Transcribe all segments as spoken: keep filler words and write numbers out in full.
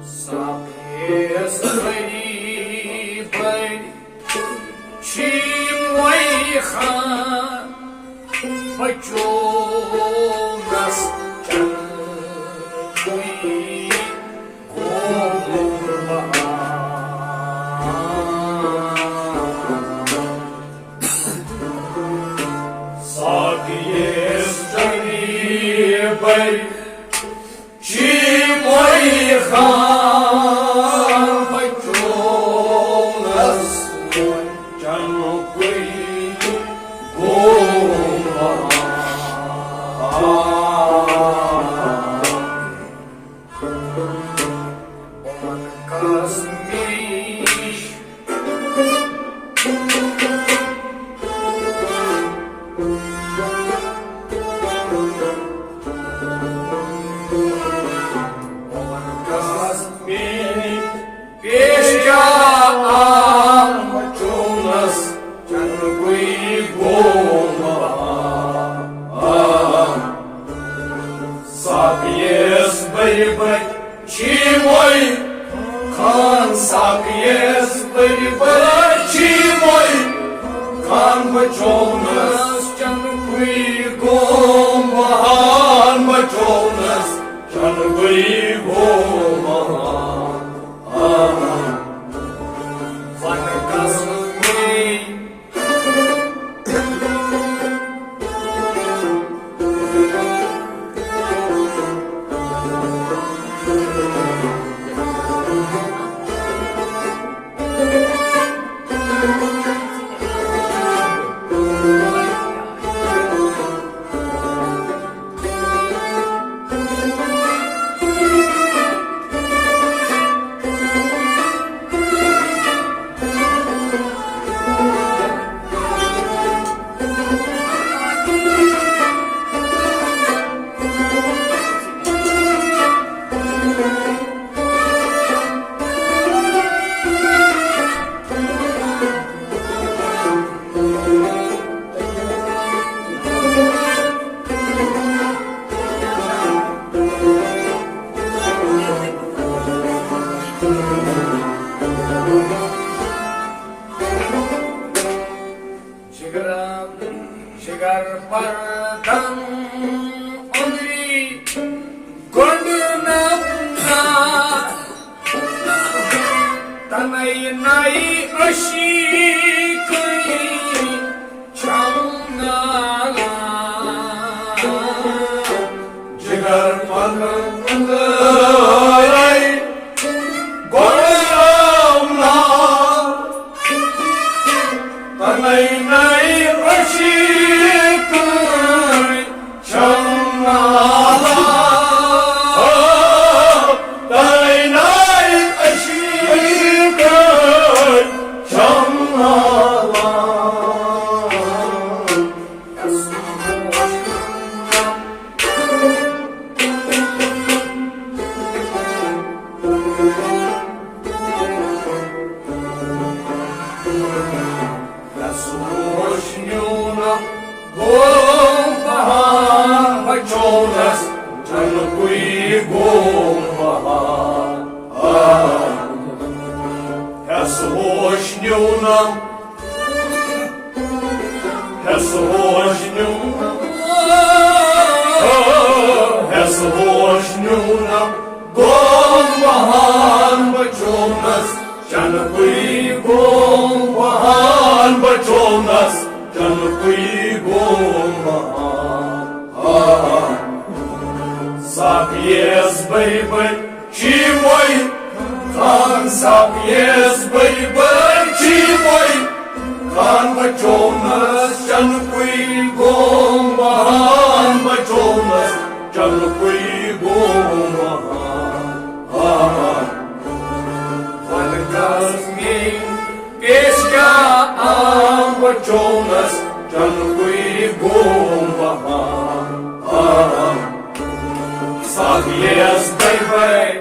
ساقیَس بٔرۍ بٔرۍ چھِ یِمَے خان بچونَس چنٛدٕے گوٚو بہار۔ ساقیَس بٔرۍ بٔرۍ چھِ یِمَے خان بچونَس چنٛدٕے گوٚو بہار۔ یِمَن کَس مےٚ پیش کیا آم چونس چنگوی گوم۔ ساقیس بٔرۍ بٔرۍ چھی موے خان، ساقیس بٔرۍ بٔرۍ چھی موے خان، بچونس چنگوی گوم بہان، بچونس چنگوی گوم بہان۔ ون کس مے جگر، جگر پردن أنٛدری گۄڈٕ نمنا، تنَے نَے عشیٖقٕے چھَم نالان۔ جگر پردن أنٛدری گۄڈٕ نمنا، تنَے نَے عشیٖقٕے چھَم نالان، تنَے نَے عشیٖقٕے چھَم نالان۔ سوچ نیونم گوم بہان، بچونس چنگوی گوم بہان۔ آ، ہے سوچ نیونم، ہے سوچ نیونم، آ، ہے سوچ نیونم گوم بہان، بچونس چنگوی گوم بہان، بچونس چنگوی گوم بہان۔ آ، ساقیس بٔرۍ بٔرۍ چھی موے خان، ساقیس بٔرۍ بٔرۍ چھی موے خان، بچونس چنگوی گوم بہان، بچونس چنگوی گوم بہان۔ آ، ون کس مے پیش کیا آم بچونس چنگوی گوم بہان۔ آ، ساقیس بٔرۍ بٔرۍ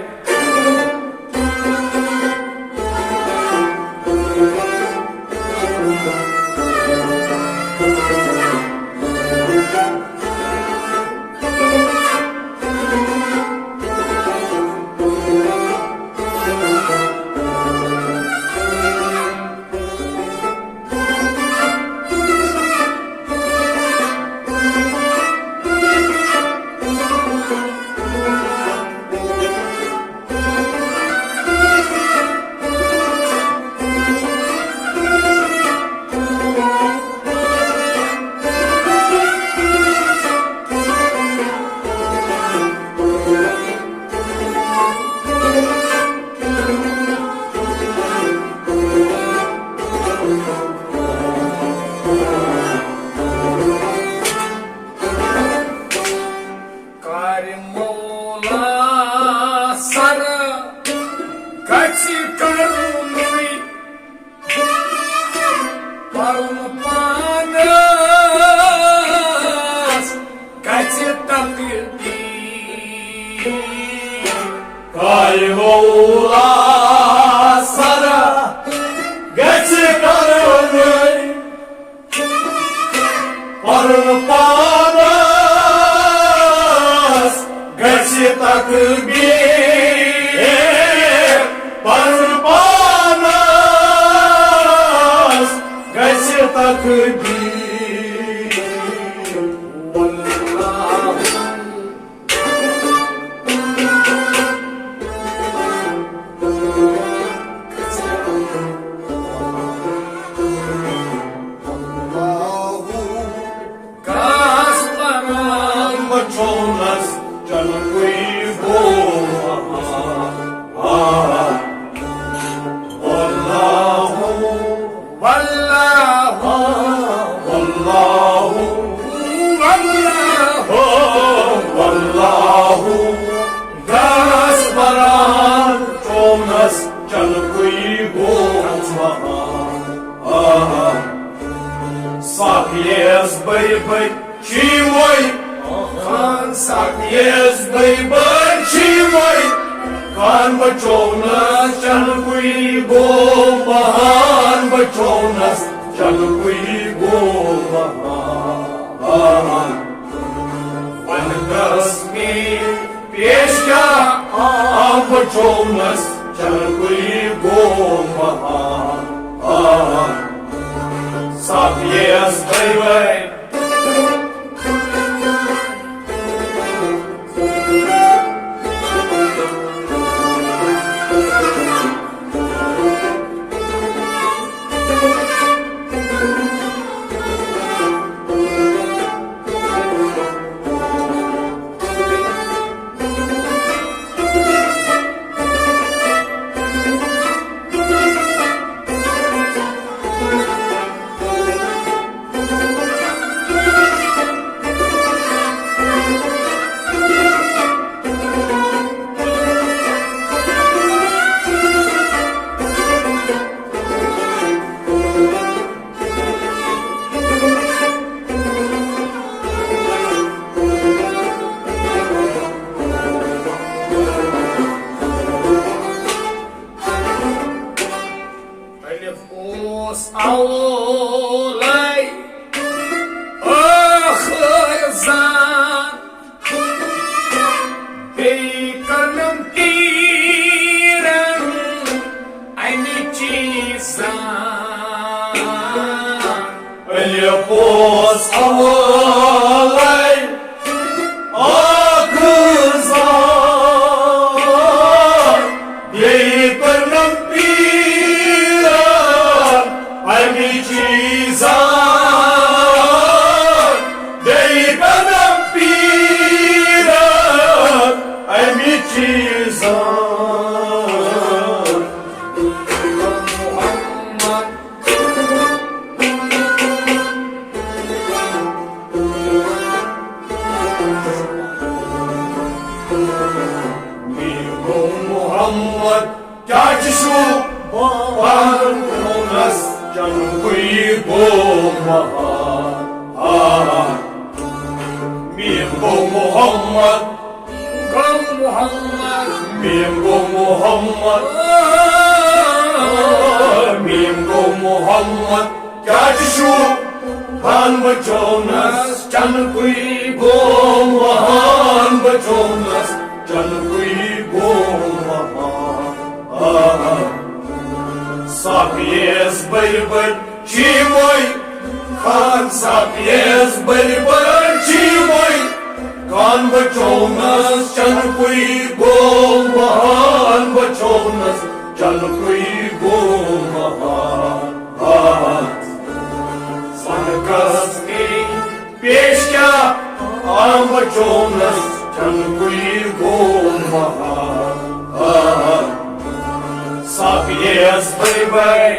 مولا سرا گژھِ کرُن، پرُن پانس گژھِ تکبیر، پرُن پانس گژھِ تکبیر۔ واللہ بچونس چنکُے گوٚو بہار۔ آ، واللہ، واللہ، واللہ، واللہ، واللہ، گاس بران چونس چنکُے گوٚو بہار۔ آ، ساقیس بٔرۍ بٔرۍ چھی وۄنۍ خان ساقیس بٔرۍ بٔرۍ چھی وۄنۍ۔ خان بچونس چنکُے گوٚو بہار، بچونس چنکُے گوٚو بہار۔ وۄنۍ کس مےٚ پیش کیٛاہ آب چونس چنکُے گوٚو بہار۔ آ، ساقیس بٔرۍ بٔرۍ۔ الف اوس اولے ٲخٕر زان، بیٚیہِ کٔرنَم پیٖرَن اَمہِ چیٖزَن۔ الف اوس اولے اکھ زان، بیٚیہِ کٔرنَم پیٖرَن اَمہِ چیٖزَن، بیٚیہِ کٔرنَم پیٖرَن اَمہِ چیٖزَن۔ محمد میٖر گوٚو محمد، کیٛاہ چھُ شوٗب پانہٕ کوٗنس چنہٕ کُے گوٚو محال۔ آ، میٖر گوٚو محمد، گوٚو محمد۔ میم گوٚو محمد، میم گوٚو محمد، کیٛاہ چھُ شوٗب؟ ہان بچونس چنہٕ کُے گوٚو مہان، بچونس چنہٕ کُے گوٚو مہان۔ آ، ساقیس بٔرۍ بٔرۍ چیٖمٕے، خان ساقیس بٔرۍ بٔرۍ چیٖمٕے۔ خان بچونس چنہٕ کُے گوٚو مہان، بچونس چنہٕ کُے گوٚو مہان۔ آ، سنکس پیش کیٛاہ آم بچونس چنہٕ کُے گوٚو مہان۔ آ، ساقیس بٔرۍ بٔرۍ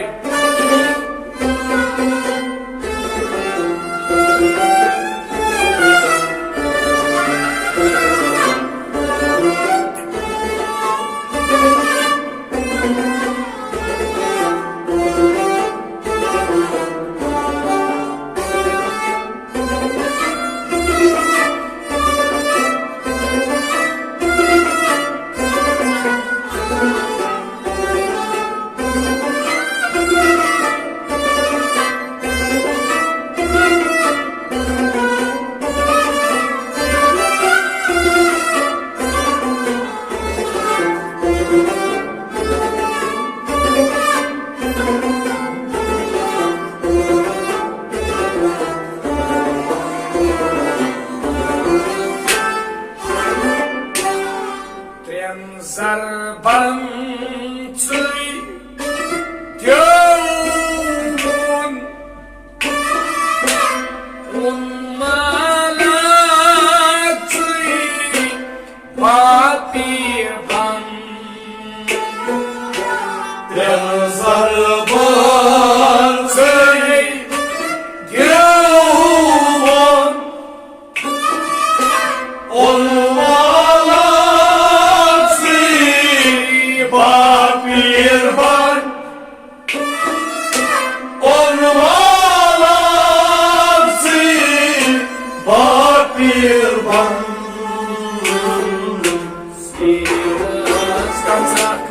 پنٛژٕے دیوُن، اوٚن مالاژٕے باپیٖر بنٛد۔ ترٛٮ۪ن ضربن ژٕے دیوُن، اوٚن مالاژٕے باپیٖر بنٛد۔ اوٚن مالاژٕے باپیٖر بنٛد۔ سیٖرس گژھکھ،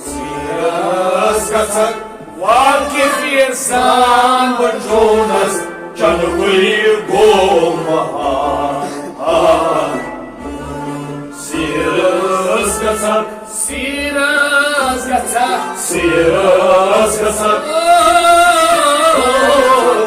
سیٖرس گژھکھ واقف یہِ زان بہٕ چونس چنہٕ کُے گوم بہار۔ سیٖرس گژھکھ، سیٖرس گژھکھ، سیٖرس گژھکھ،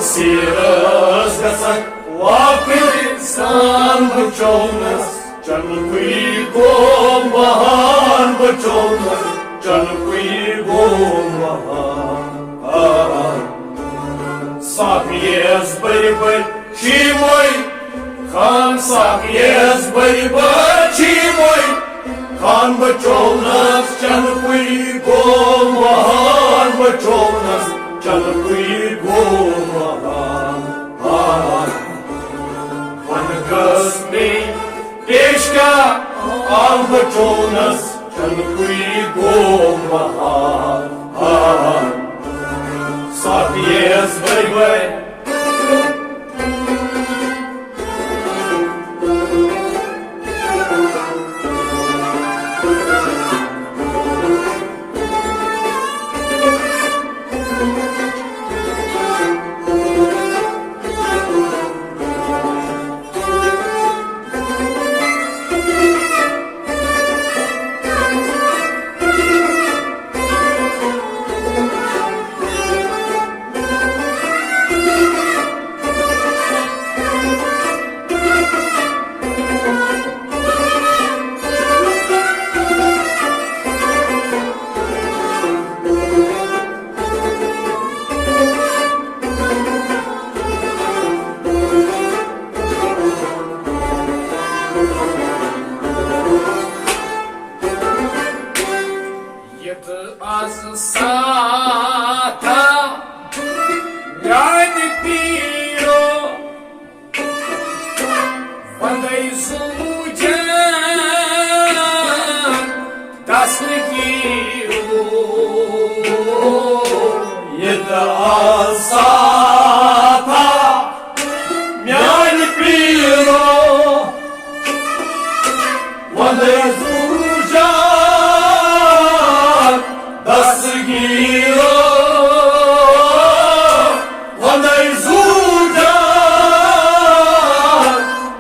سیٖرس گژھکھ واقف یہِ زان بہٕ چونس چنہٕ کُے گوم بہار، بہٕ چونس چنہٕ کُے گوم بہار۔ آ، ساقیَس بٔرۍ بٔرۍ چیٖمٕے، خان ساقیَس بٔرۍ بٔرۍ چیٖمٕے، خان بہٕ چونس چنہٕ کُے گوم بہار، بہٕ چونس چنہٕ کُے گوم بہار۔ آ، وَنہٕ گٔژھ مےٚ پیش کیٛاہ آو بہٕ چونس چنہٕ کُے گوم بہار۔ آ، ساقیَس بٔرۍ بٔرۍ۔ یتھ از ساتھا میانہِ پیٖرو، وندے زوٗجن دستگیٖرو۔ یتھ از ساتھا میانہِ پیٖرو، وندے زوٗجن دستگیٖرو، وندے زوٗجن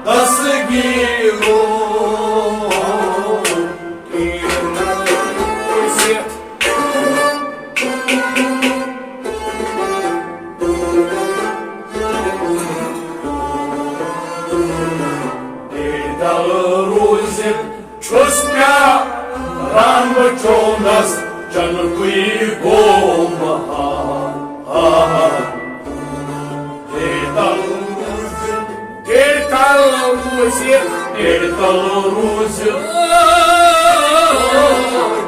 دستگیٖرو۔ بیدل روٗزِتھ چھُس پیاران بہٕ چونس چنہٕ کُے گوم بہار۔ بیدل روٗزِتھ، بیدل روٗزِتھ، بیدل روٗزِتھ،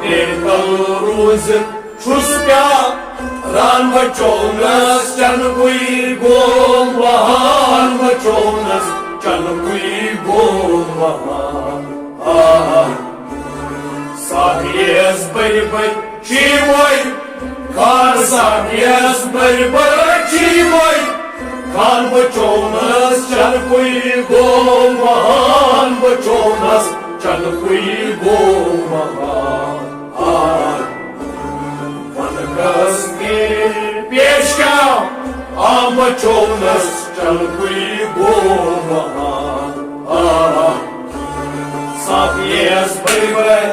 بیدل روٗزِتھ چھُس پیاران بہٕ چونس چنہٕ کُے گوم بہار، بہٕ چونس چنہٕ کُے گوم بہار۔ آ، ساقیَس بٔرۍ بٔرۍ چیٖمٕے، خان ساقیَس بٔرۍ بٔرۍ چیٖمٕے، خان بہٕ چونس چنہٕ کُے گوم بہار، بہٕ چونس چنہٕ کُے گوم بہار۔ آ، وَنہٕ گٔژھ مےٚ پیش کیٛاہ آو بہٕ چونس چنہٕ کُے گوم بہار۔ آ، ساقیَس بٔرۍ بٔرۍ۔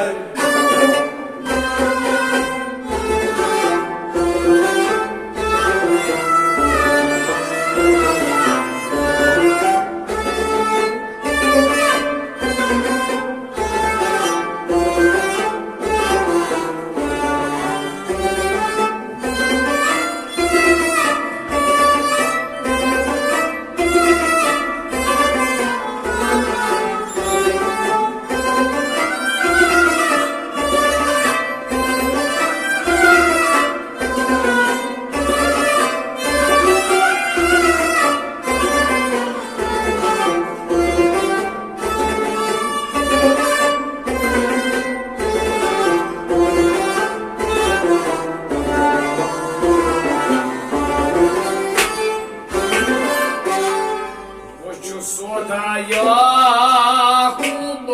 سودا یعقوب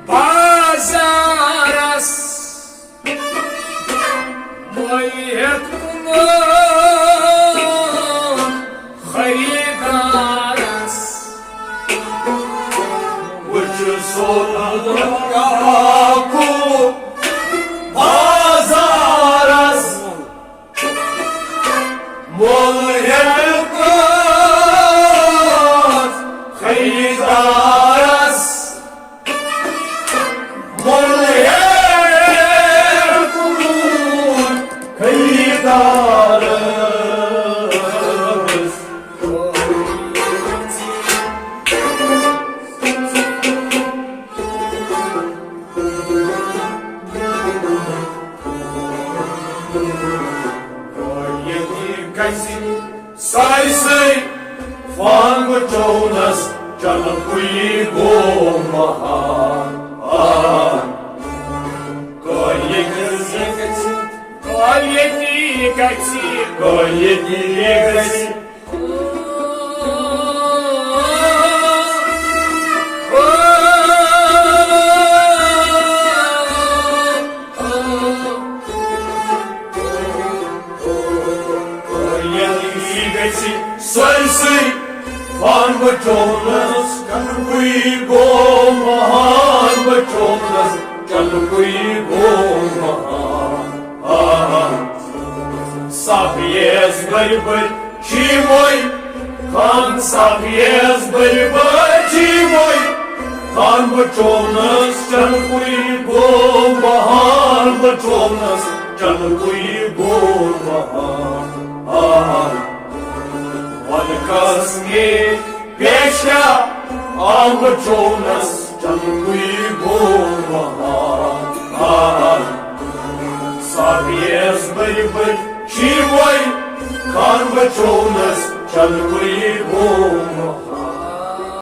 بازارس، مٔلۍ ہٮ۪تھ کٕنُن خریدارس۔ وٕچھ سودا یعقوب بازارس، مول ہیٚتھ خریدارس، مول ہیٚتھ خریدارس۔ ییٚتی گژھِ سٲرسٕے فانگ چونس چلپُے گوٚو مہان۔ آ، کٲلۍ ییٚتی گژھِ، کٲلۍ ییٚتی گژھِ، کٲلۍ ییٚتی گژھِ۔ ییٚتی گژھِ سٲرسٕے فانگ چونس چلپُے گوٚو مہان، چونس چلپُے گوٚو مہان۔ آ، سپیس بٔرۍ بٔرۍ چھی وۄنۍ خان، سپیس بٔرۍ بٔرۍ چھی وۄنۍ خان، چونس چلپُے گوٚو مہان، چونس چلپُے گوٚو مہان۔ آ، وَلہٕ کس مے پیشہ آنگ چونس چلپُے گوٚو مہان۔ آ، سپیس بٔرۍ بٔرۍ چھی وۄنۍ خان، چونس چلپُے گوٚو مہان۔